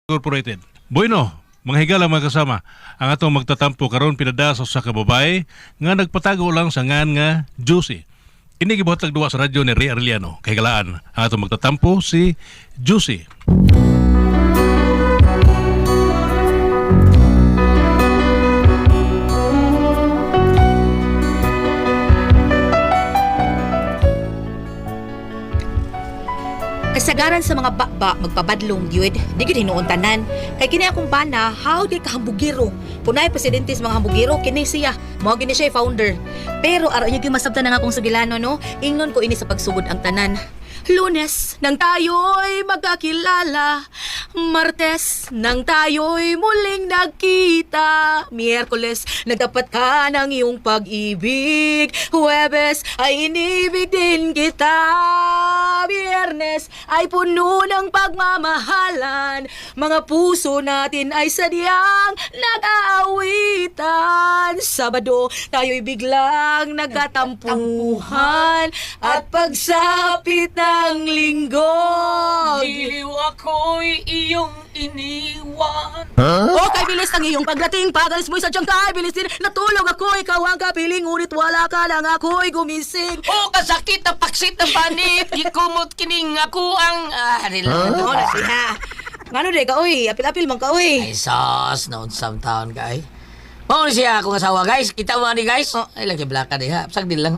Incorporated. Bueno, mga higala, mga kasama, ang atong magtatampo karon pinada sa usa ka babae nga nagpatago lang sa ngan nga Juicy. Kini gibuhat duwa sa radyo ni Ray Arellano. Kahigalaan, ang atong magtatampo si Juicy. Kasagaran sa mga bakba magpabadlong gyud, di gyud hinuon tanan. Kay kini akong bana, how di ka hambugiro. Punay presidente sa mga hambugiro kini siya. Mao gini siya founder. Pero araw niyo gyud masabtan ang akong sugilano, no. Ingnon ko ini sa pagsugod ang tanan. Lunes nang tayo'y magkakilala. Martes nang tayo'y muling nagkita. Miyerkules nagtapat ka ng iyong pag-ibig. Huwebes ay inibig din kita. Biyernes ay puno ng pagmamahalan. Mga puso natin ay sadyang nag-aawitan. Sabado tayo'y biglang nagkatampuhan. At pagsapit ng linggo, Giliw ako'y iyong iniwan. O kay bilis ng iyong pagdating, pagalis mo'y sadyang kay bilis din. Natulog ako, ikaw ang kapiling, ngunit wala ka lang, ako'y gumising. O kasakit na paksit ng panit, gikumot kining ako ang... Ah, relax. Oo na siya. Ngano de ka, oy, apil-apil man ka, oy. Ay, sos, noon some town, guy. Mao ni siya akong asawa, guys. Kita mo ani, guys. Oh. Ay, lagi blaka di ha. Sag din lang.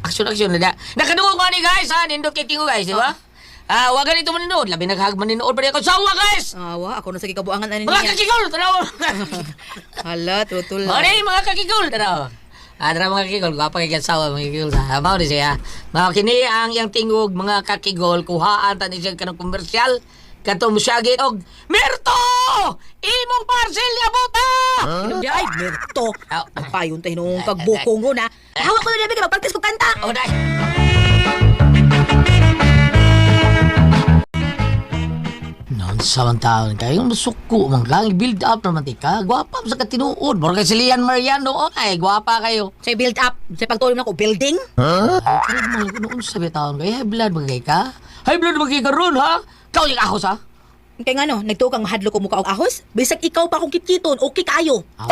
Action, action na diya. Nakadungog ko ani, guys, ha. Nindot kay tingo, guys, di ba? Ah, wag ganito maninood. Labi naghag maninood pa rin ako. Asawa, guys! Awa, ako na sa kikabuangan ani Mga niya. kakigol, tanaw. Hala, tutul. Mao ni, mga kakigol, tanaw. Ah, tara mga kakigol, gwapa kay asawa mga kakigol sa. Mao ni siya. Mao kini ang iyang tingog mga kakigol, kuhaan ta ni siya kanang komersyal. Kato mosyagit og Mirto! Imong parcel niabot. Huh? Ay, merto. Aw. Payon tayo nung kagbukong ko na. Hawak ko na dabi ka, magpractice ko kanta. Oh, dai. Noon sa man taon kayo, masuko man ka, build up naman ti ka, gwapa sa katinuod. Mura kay si Lian Mariano, oh, ay, gwapa kayo. Sa build up, sa pagtulong nako building. Ay, pero mga noon sa taon kayo, high blood bagay ka? High blood bagay ka ron, ha? Kau yung ahos, ha? Kay ngano, nagtuo kang mahadlok ko mukha og ahos. Bisag ikaw pa akong kitkiton, okay kayo. Ah,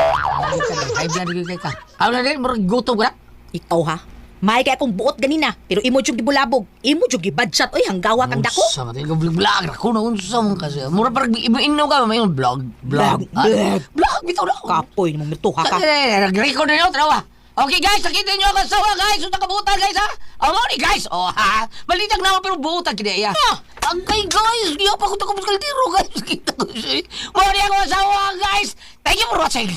high blood bagay ka. High blood, murag gutom ka na. Ikaw ha. May kay akong buot ganina, pero imo jud gibulabog. Imo jud gibadshot oy hanggawa kang dako. Unsa man tayo, vlog ako na unsa man kasi. Mura parang inom ka, may vlog, vlog. Vlog, vlog. Vlog, bitaw na. Kapoy nimo mirto ha ka. Nag-record na yun, tarawa. Okay guys, nakita niyo ako asawa guys. Unta kabutan guys ha. Oh, mo ni guys. Oh ha. Balitag na ako pero butan kini iya. Angkay guys, giya pa ko takong kaldero guys. Kita ko siya. Mo ni ako asawa guys. Thank you for watching.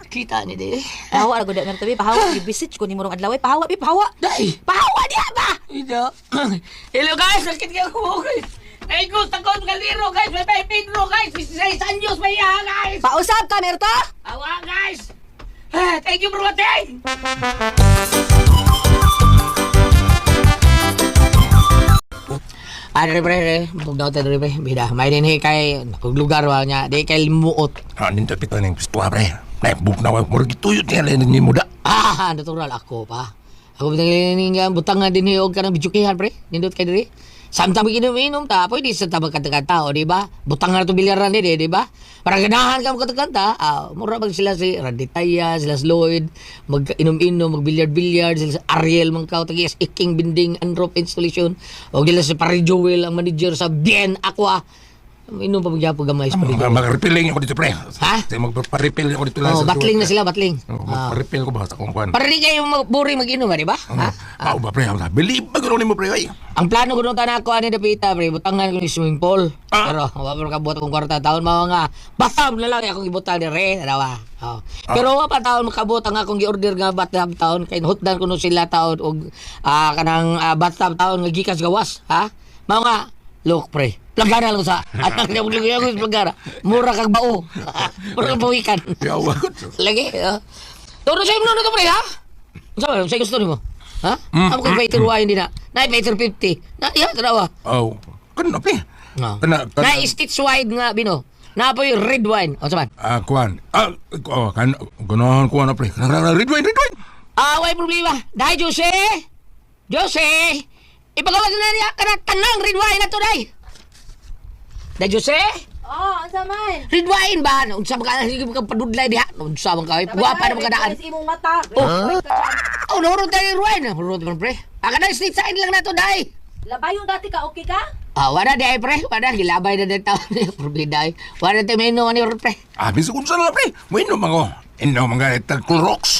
Kita ni de. Pahawa ra gud na tabi, pahawa gibisich ko nimo rong adlaw, ay, pahawa bi pahawa. Dai. Pahawa diha ba? Ito. Hello guys, sakit ka ko guys. Ay ko takot kaldero guys. May may Pedro guys. 16 anyos may iya guys. Pausab ka mirto. Awa guys. Ah, thank you for watching. Ano pre, pre, bugdaw tayo pre, bida. May din kay kung lugar wa niya, di kay limuot. Ah, nindot pito ning pistola pre. Nay bugnaw murag gituyot niya lang ni muda. Ah, natural ako pa. Ako bitang nga butang nga din og kanang bijukihan pre. Nindot kay diri. Samtang inom-inom ta, pwede sa tabang kanta-kanta, o di ba? Butang nga to bilyaran di, di ba? Para ganahan ka mo kanta-kanta, ah, mura bag sila si Randy Taya, sila si Lloyd, mag-inom-inom, mag-bilyard-bilyard, sila si Ariel Mangkaw, tagi sa Iking Binding Androp Installation, o sila si Pare Joel, ang manager sa Bien Aqua. Inom pa magyapon gamay sa Pare Joel. Mag-refill ako dito pre. Ha? Magpa-refill ako dito lang Oh, sa batling na sila, batling. Oh, Ah. magpa-refill ko ba sa kung kuan. Para di kayo boring mag-inom, ah, di ba? Ha? Mao ba pre? Believe ba ganoon nimo pre ay? Ang plano ko nung tanak ko ani dapita pre, butangan ko ni swimming pool. Ah. Pero wa pa kabuhat akong kwarta taon mao nga bathtub na lang akong ibutang dire, dalawa. Oh. Pero wa pa taon makabot ang akong gi-order nga bathtub taon kay hotdan kuno sila taon og kanang bathtub taon nga gikas gawas, ha? Mao nga look pre. Plagana lang sa anak niya mo ko plagana. Mura kag bao. Mura kag bawikan. Yawa ko. Lagi. Oh. Turo sa imo na to pre ha? Unsa ba? Unsa gusto nimo? Ha? Amo kay Peter wine din na. Na Peter 50. Na iya tanawa. Oh, kana pre. No. Kana Na stitch wide nga bino. Na po yung red wine. Unsa man? Ah, kuan. Ah, oh, kan ganahan kuan na pre. Kana red wine, red wine. Ah, way problema. Dai Jose. Jose. Ipagawa na niya kana tanang red wine na to dai. Da Jose? Oh, unsa man? Ridwain ba? Unsa man ka sige ka padudlay diha? Unsa man ka? Guwapa na makadaan. Sa imong mata. Oh. Oh, nahurot tayo Ridwain. Nahurot man pre. Ah, kanang street side lang nato dai. Labayon dati ka, okay ka? Ah, wala di ay pre, wala gilabay na dito. Probida ay. Wala tayo may inuman ni pre. Ah, bisag unsa na lang, pre. Muinom ako. Inom ang ganit tag Clorox.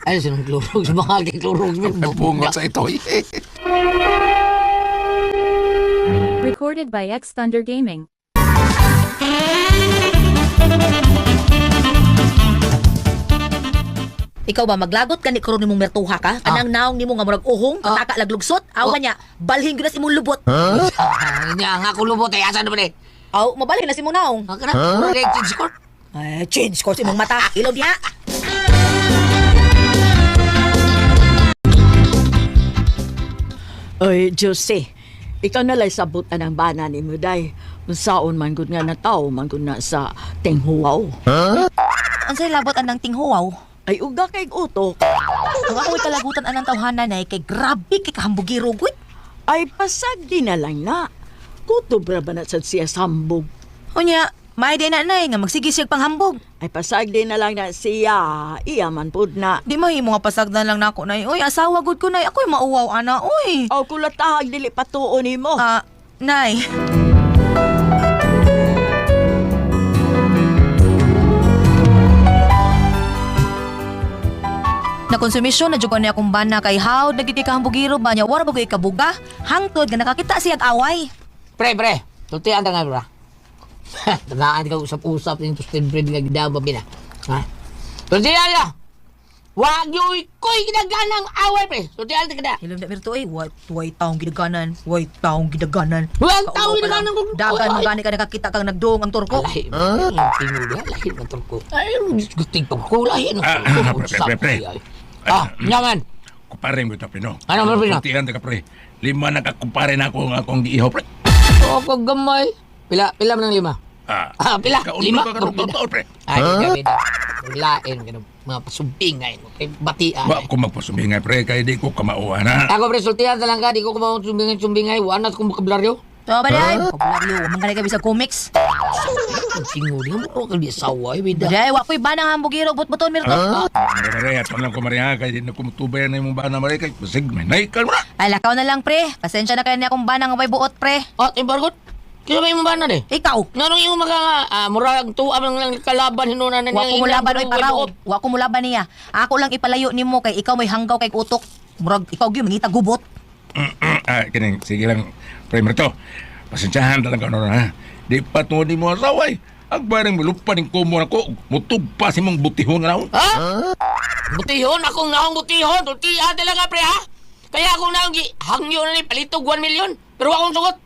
Ay, sinong Clorox? Mga kay Clorox. Ay, bungot sa ito. Recorded by X Thunder Gaming. Ikaw ba maglagot ka ni karon nimong mertuha ka? Anang naong nimo nga murag uhong, pataka laglugsot, awa niya, balhin gyud na sa imong lubot. Nya nga ako lubot ay asa naman eh. Aw, mabalhin na sa imong naong. Ang kana, huh? Change court. Ay, change course imong mata. Ilaw diha. Oy, Jose, ikaw na lay sabutan ang bana ni Muday. Unsaon man gud nga na tao, man gud na sa tinghuwaw. Unsay labot anang tinghuwaw? Ay, uga kay utok. Ang ako'y kalagutan anang tawhanan ay kay grabe kay kahambugiro gud. Ay, pasag di na lang na. Kutob ra ba na sad siya sambog? Unya, may day na nay nga magsige siya panghambog. Ay, pasag di na lang na siya. Iya man pud na. Di mahimo nga pasagdan lang nako nay. Uy, asawa gud ko nay. Ako'y mauwaw ana, uy. Aw, kulatahag dili patuon nimo. Ah, nay. Nakonsumisyon na jud ko niya akong bana kay how nagiti ka hambugiro ba niya wara ba ko ikabuga hangtod nga nakakita siya ag away. Pre, pre. Tultian ta nga, bra. Tagaan ka usap-usap yung toasted bread nga gidama bina. Ha? Tultian na! Wag yo'y ko'y ginaganang away, pre. Tultian ta kada. Hilom na mirto ay way way taong gidaganan, way taong gidaganan. Way taong Kauwaw pa lang. gidaganan kung- Dagan Ay, mo gani ka nakakita kang nagduong ang turko. Lahi, tingog niya, lahi ng turko. Ay, guting turko, lahi ng Ah, turko. pre, pre, pre. Ah, nyaman. Kumpare mo ito, pre, no? Ano, pre, pre, no? Kuntihan ka, pre. Lima na kakumpare na ako ang akong giihaw, pre. O, kag gamay. Pila, pila man ang lima? Ah, Ah, pila. Kauno Lima. ka karong taon, pre. Ay, gabi na. Lain, ganun. Mga pasumbing ngayon. Pre, batian. Wa ko magpasumingay, pre, kay di ko kamauan, ha? Ako, pre, sultihan talaga. Di ko kumaw sumbingay-sumbingay. Wala na akong bokabularyo. So ba day? Popularyo, man gani ka bisag comics. Ang singo niya, muro ka di asawa. Ay, bida. Day, wa ko'y banang hambugiro but-buton mirto. Mare, mare, ato lang ko, mare, ha? Kay di na kumutubay na imong bana, mare, kay basig, may naikal mo na. Ay, lakaw na lang pre. Pasensya na kayo niya akong banang way buot pre. Oh, timbargot. Kaya may imong bana de. Ikaw. Nganong imong maka nga, murag tuwa man lang kalaban hinuna na Wa ko mulaban oy paraw. Wa ko mulaban niya. Ako lang ipalayo nimo kay ikaw may hanggaw kay utok. Murag ikaw gyud mangita gubot. Ah, kining, sige lang, pre, to. Pasensyahan talaga, no, ha? Di pa tungod ni mo asawa, eh. Ang barang mulupa ng kumo na ko, mutug pa si mong butihon nga naon. Ha? Butihon akong naong butihon. Tultian talaga pre ha. Kaya akong naong gi hangyo na ni palitog 1 million. Pero akong sugot.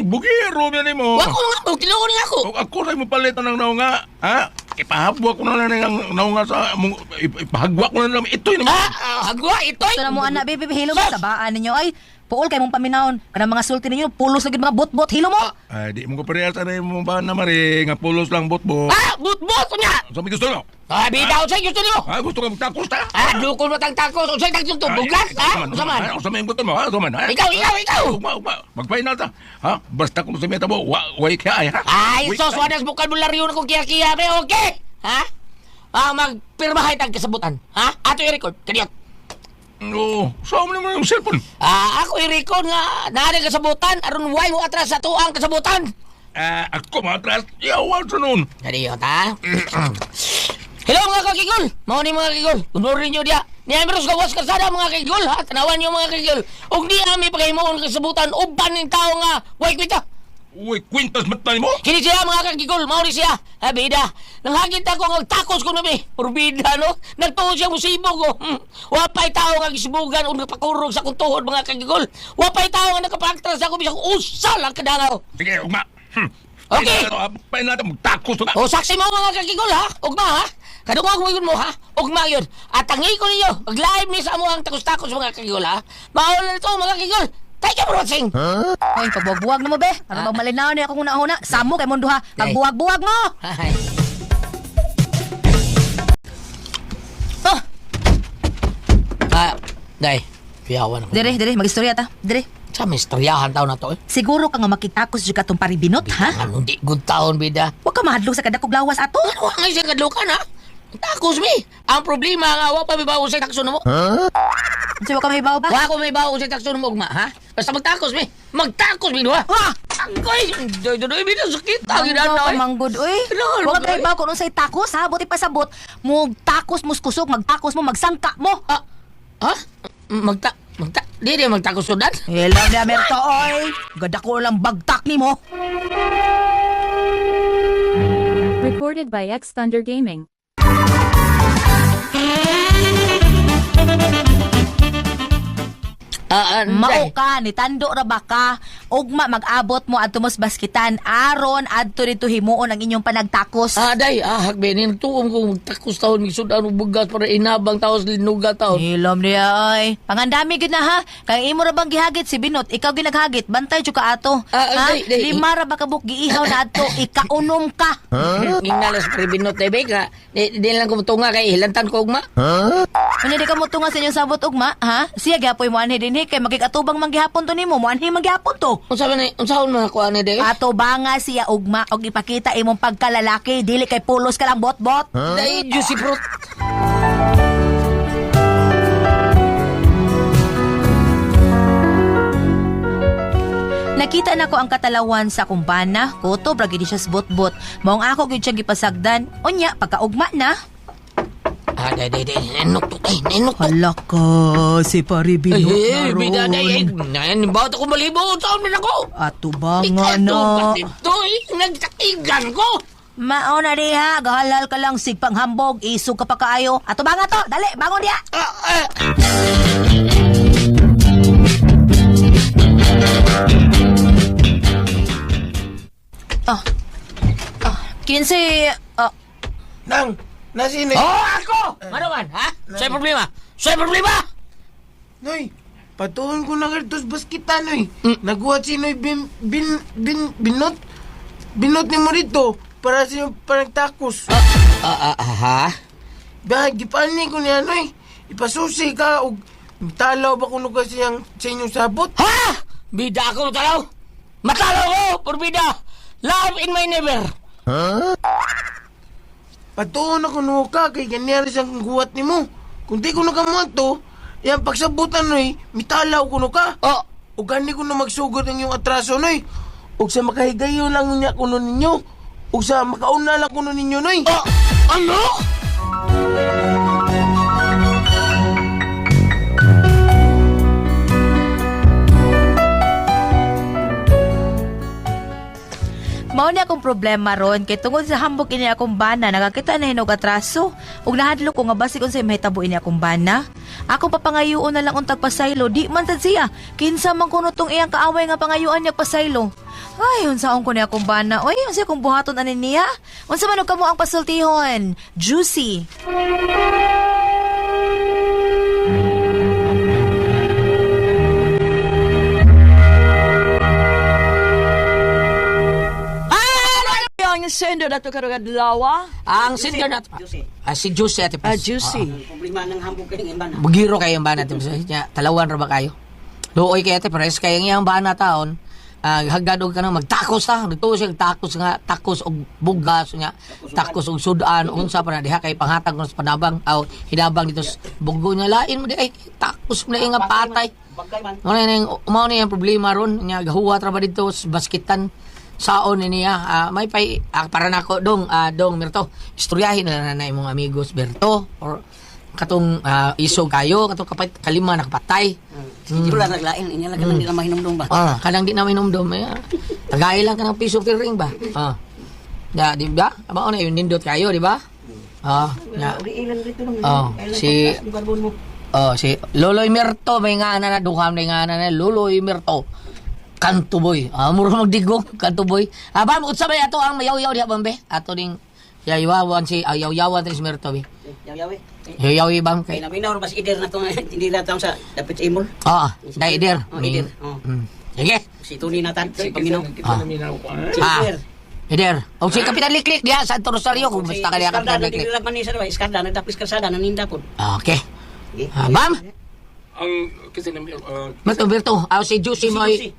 Bugiro yan mo. Wa ko nga mo tinuon nga ako. O, ako rin mo palit ng naunga, ha? Ipahagwa ko na lang ng naunga sa mong ipahagwa ko na lang ito yun. Ha? Hagwa itoy. Ito na mo ana baby hilo mo sa baan ninyo ay puol kay mong paminawon. Kanang mga sulti ninyo pulos na gyud mga bot-bot hilo mo. Ay, di mo ko parehas na mo ba na mare nga pulos lang bot-bot. Ha? Butbot niya. Sa may gusto mo? Ah, bida unsay gusto nimo? Ha, gusto ka magtakos ta? Ah, dukol mo tang takos. Unsay tang gusto? Buglas ha? Unsa man? Unsa man gusto mo? Ha, unsa man? Ha? Ikaw, ikaw, ikaw. Ugma, ugma. Magpainal ta. Ha? Basta kung sa meta mo, wa way kaya ay, ha? Ay, Way sos, kaya. wanas bokabularyo na kong kiya-kiya, pre. Okay? Ha? Ah, magpirmahay tag kasabutan. Ha? Ato i-record. Kaniyot. Oo, saan mo naman yung cellphone? Ah, ako i-record nga naa kasabutan aron way mo atras sa tuang kasabutan. Ah, ako matras. Yawa sa noon. Kaniyot, ha? Hello mga kakigol! Mao ni mga kakigol. Good morning nyo diya. Ni Ambrose Gawas Karsada mga kakigol, ha? Tanawan nyo mga kakigol. Ug di ami pakahimuon kasabutan uban ning tao nga way kwita. Uy, kwintas mata mo? Kini siya mga kakigol, mao ni siya. Ha, bida. Nanghagit ako ng takos ko nabi. Purbida, no? Nagtuo siya musibog, oh. Wapay tao nga gisibugan o nagpakurog sa akong tuhod, mga kakigol. Wapay tao nga nakapaktras ako bisag usa lang kadangaw. Sige, ugma. Okay. Painal ta magtakos ta. O saksi mo mga kakigol, ha? Ugma, ha? Kadungog mo yun mo, ha? Ugma yun. At tangi ko ninyo, mag-live ni sa amo ang takos-takos, mga kakigol, ha? Mauna na ito, mga kakigol. Thank you for watching. Hoy, pagbuwag-buwag na mo be. Para malinaw ni ako una-una. Samo kay mong duha. Pagbuwag-buwag mo. Ay. Oh, Ah, day. Piyawan ako. dire dire magistorya ta. Dire. Sa misteryahan taon na to eh. Siguro ka nga makigtakos jud ka tong paribinot, ha? Ano di good taon bida. Wa ka mahadlok sa kadakog lawas ato. Ano ang isang kadlukan ha? Takos mi. Ang problema nga wa pa may bawo sa takso mo. Unsa wa ka mahibaw ba? Wa ko may bawo sa takso mo ugma ha? Basta magtakos mi. Magtakos mi duha. Ha? Agoy, doy doy bida sakit ang Ano ginanay. ka manggod oy? Kailangan Wa ka ba, mahibaw kung unsay takos ha? Buti pasabot mo takos mo kusog, magtakos mo, magsangka mo. Ah, ha? Magta magta di di magtakos sudan. Hello na Merto oy. Gadako lang bagtak nimo. Recorded by X Thunder Gaming. Ah, ah, Mao day. ka ni tando ra ba ka? Ugma mag-abot mo adto mos baskitan aron adto dito himuon ang inyong panagtakos. Ah, day, ah, hakbe, tuom ko magtakos taon, misudan og bugas para inabang taos, linuga taon. Hilom niya oy. Pangandami gid na ha. Kay imo ra bang gihagit si Binot, ikaw ginaghagit, bantay jud ka ato. Ah, Ha? day, day. Lima ra ba ka buok giihaw na adto, ikaunom ka. Nginalas pre binot day ka. Di, di lang ko mutunga kay hilantan ko ugma. Unya di ka mo tunga sa inyong sabot ugma, ha? Siya gyapon mo anhi dinhi kay makikatubang man gihapon to nimo, mo anhi man gihapon to. Unsa man ni unsaon man ako ani day? Ato banga siya ugma og ipakita imong pagkalalaki, dili kay pulos ka lang bot-bot. Day juicy fruit. Nakita nako ang katalawan sa kumbana, kutob ra gid siya sa bot-bot. Maong ako gyud siya gipasagdan. Unya pagkaugma na. Ah, day day day, ninok to day, ninok to. Hala ka, si Pare Ay, eh, bida day, ay, nan bawat ako malibo, unsaon man ako? Ato ba Ikaw to, dito, eh, nagsakigan ko. Mao na diha, gahalal ka lang sigpang hambog, isog ka pa kaayo. Ato ba nga to? Dali, bangon diha. Ah, ah. Ah. Ah, kinsi ah, Nang, nasino? Oh, ako! Ano man, ha? Sa'yo problema? Sa'yo problema? Noy, patuon ko na kartos baskita, Noy. Naguhat si Noy bin, bin, bin, binot. Binot ni mo rito para sa iyong panagtakos. Ah, ah, ah, ha? Ba, gipani ko niya, Noy. Ipasusi ka og talaw ba kuno ka siyang sa inyong sabot? Ha? Bida ako matalaw! Matalaw ko! Porbida! Love in my neighbor! Patuon ako nuo ka kay ganyan siyang guwat nimo. Kung di ko na kamuanto, yan pagsabutan, Noy, mitalaw kuno ka. Oh, O gani ko na magsugod ang iyong atraso, Noy. Og sa makahigayon lang niya kuno ninyo. Og sa makauna lang kuno ninyo, Noy. oh, ano? Mao ni akong problema ron kay tungod sa hambog ini akong bana nakakita na hinog atraso ug nahadlok ko nga basig unsay mahitabo ini akong bana. Akong papangayuon na lang untag pasaylo di man sad siya. Kinsa man kuno tong iyang kaaway nga pangayuan niya pasaylo. Ay, unsaon ko ni akong bana? Oy, unsa akong buhaton ani niya? Unsa man og kamo ang pasultihon? Juicy. Ang sender na to karong adlaw. Ang singer na Ah, si Juicy ate Ah, Pres. juicy. Bugiro kayo ang bana ate Pres. Nya, Talawan ra ba kayo? Luoy kay ate Pres kay ang iyang bana taon. Ah, hagdan og kanang magtakos ta, nagtuo siya takos nga, takos og bugas nga, takos og sudan unsa pa na diha kay panghatag ko sa panabang aw hinabang dito sa buggo niya lain mo di ay takos mo na nga patay. Mao na yung mao na yung problema ron nya gahuwat ra ba dito sa baskitan saon ni niya. Ah, may pay para nako dong dong Mirto istoryahin na lang na imong amigos Berto or katong isog kayo katong kapay, kalima nakapatay. Siguro lang naglain, inya lang kanang di na mahinumdum ba. Ah, kanang di na mainumdum eh. Tagay lang kanang piso ring ba. Ah. Ya, di ba? Mao na yun nindot kayo, di ba? Ah, ya. Oh, si Oh, si Loloy Mirto may nga na duham na nga na Loloy Mirto. Kanto boy. Ah, muro magdigong kanto boy. Ah, bam unsa may ato ang mayaw-yaw diha bambe? Ato ning yayawan si ayaw-yawan si Mirto bi. Yaw-yaw eh. Yaw-yaw bam Kay kay. naminaw bas ider na to hindi na taon sa dapat sa imol. Ah, dai der. Oh, ider. Oh. Sige. Si Tony Nathan, si Paminaw. Ah. Si Ah. Ider. Ider. O si Kapitan Liklik diha sa Santo Rosario kung basta ka diha Iskarda Kapitan na Liklik. dili lang man ni sa ba, iskarda na tapos kalsada na ninda pod. Okay. Sige. Ah, bam. Ang kasi ni Merto, Berto. Ah, si Juicy Si mo ay Juicy.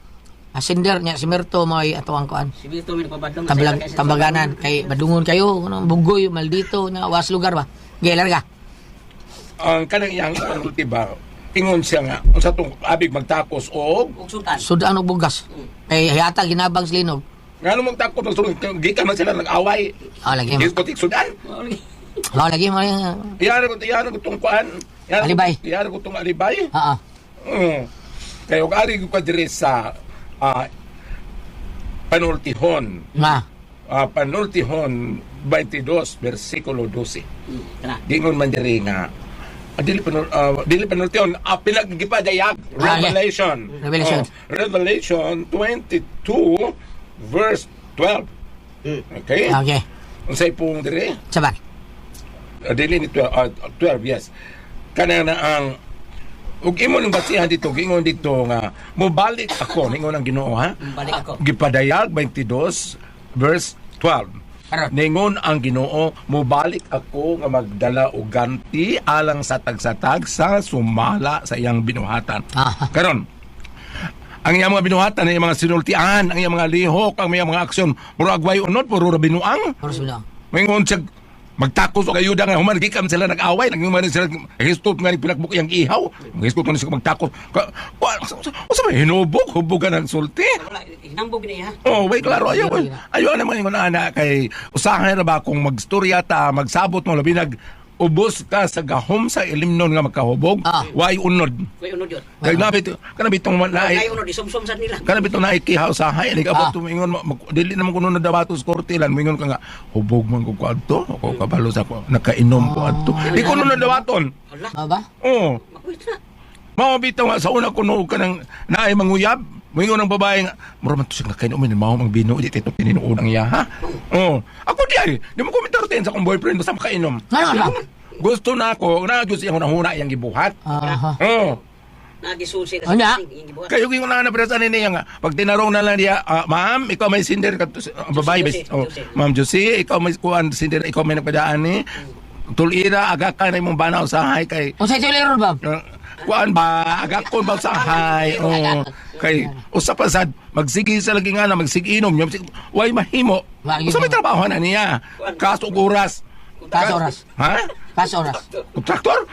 Asinder niya si Merto mo ay ato ang kuan. Si Berto may nagpabadlong. Tablag, tambaganan kay badungon kayo ano, bugoy maldito na was lugar ba. Gelar ka. Ang kanang iyang panulti ba ingon siya nga unsa tong abig magtakos og Og sudan. Sudan og bugas. Kay hayata ginabang sa linog. ngano magtakos magsulod gikan man sila nag-away. Ah, lagi mo. Dili ko sudan. Ah, lagi mo. Iyara ko tong kuan. Alibay. Iyara ko tong alibay. Ah, ah. Kay og ari ko diri sa panultihon. Nga. Panultihon 22 versikulo 12. Kana. Dingon man diri nga dili panultihon pinaggipadayag. Ah, yeah. Revelation. Revelation. Oh, Revelation 22 verse 12. Okay? Okay. Unsay pong diri? Sabar. Dili ni 12, 12, yes. Kana na ang ug imo nang basihan dito, giingon dito nga mobalik ako ningon ang Ginoo, ha. Balik ako. Gipadayag 22 verse 12. Karon. Ningon ang Ginoo, mobalik ako nga magdala og ganti alang sa tagsatag sa sumala sa iyang binuhatan. Ah. Karon, ang iyang mga binuhatan, ang iyang mga sinultian, ang iyang mga lihok, ang iyang mga aksyon, murag way unod, puro ra binuang. Oras mo lang. Maingon siya, magtakos og ayuda nga human gikam sila nag-away, naging sila histot nga ni pinakbuk iyang ihaw. Histot man siya magtakos. Usa may hinubog, hubogan ang sulti. Wala, hinambog ni ha. Oh, wait, klaro ayaw. Ayaw naman ingon ana kay usahay ra ba kung magstorya ta, magsabot mo labi nag ubos ka sa gahom sa ilimnon nga makahubog, way unod. Way unod yun. Kay nabit kana bitong Kay unod isumsum sa nila. Kana bitong naikihaw sa hay ni kabot tumingon dili naman kuno nadabato sa korte lan moingon ka nga hubog man ko adto ako kabalo sa ko nakainom ko adto di kuno nadawaton. Wala. Ah, ba? Oo. Makuit na. Mao bitaw nga sa una kuno ka nang naay manguyab. Moingon ang babae nga mura man to siya nakainom ni mao mang bino di tito tinuod ang iya, ha. Oo. Ako di ay di mo komentar sa akong boyfriend basta makainom. Ngano ba? Gusto na ako na gyud siya hunahuna iyang gibuhat. Aha. Oo. Nagisusi na Ano? sa iyang gibuhat. Kayo yung na na sa niya nga. Pag tinarong na lang niya, ma'am, ikaw may sinder ka babae, Josie, oh, Josie. Ma'am Josie, ikaw may kuan sinder, ikaw may nagpadaan ni. Tulira aga ka na imong banaw sa hay kay Unsay tuloy ron ba? Kuan ba aga kon ba sa hay, oh, kay usa pa sad magsige sa lagi nga na magsiginom way mahimo. Wag Usa may yun. trabaho na niya. Kaso og oras. Kaso oras. Ha? Kas oras. Kontraktor?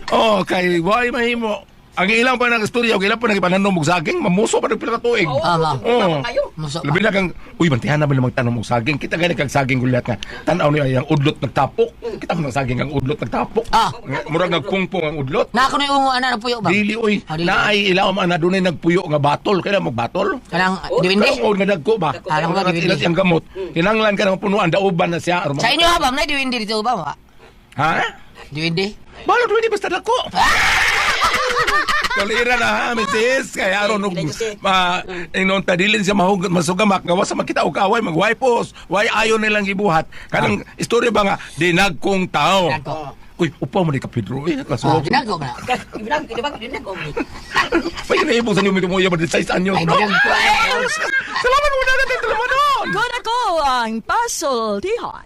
Oh, kay way mahimo. Ang ilang pa nang istorya, ang ilang pa nang ipananom og saging, mamuso pa nagpila ka tuig. Ah, ba? Oo. Muso pa. Labi na kang, uy, bantihan na ba namang tanom og saging? Kita gani kag saging gulat nga. Tan-aw niya ang udlot nagtapok. Kita mo ng saging ang udlot nagtapok. Ah. Murag nagkungpong ang udlot. Na ako na yung ana na puyo ba? Dili oy, Ah, dili. naay ilaw man na dunay nagpuyo nga batol. Kailan magbatol? Kanang diwindi. Kanang nga dagko ba? Ah, nagko, Kanang diwindi. ilat ang gamot. Kinanglan ka ng punuan, dauban na siya. Sa inyo ha ba? Na diwindi dito ba? Wa? Ha? Diwindi. Balot hindi basta dako. Tulira na ha, misis. Kaya aron og ma inon ta dilin siya mahug masugamak gawa sa makita og kaaway magwaipos. Way ayon nilang gibuhat. Kanang istorya ba nga dinagkong tao. Dinagko. Uy, upaw mo ni ka Pedro. Eh, Ah, kasuok. dinago na. Dinag, di ba? Dinag ko. May kinahibong sa inyo mo ba sa anyo. Ay, dinagko. Salamat mo na natin, Telemanon. Good ako ang pasultihan.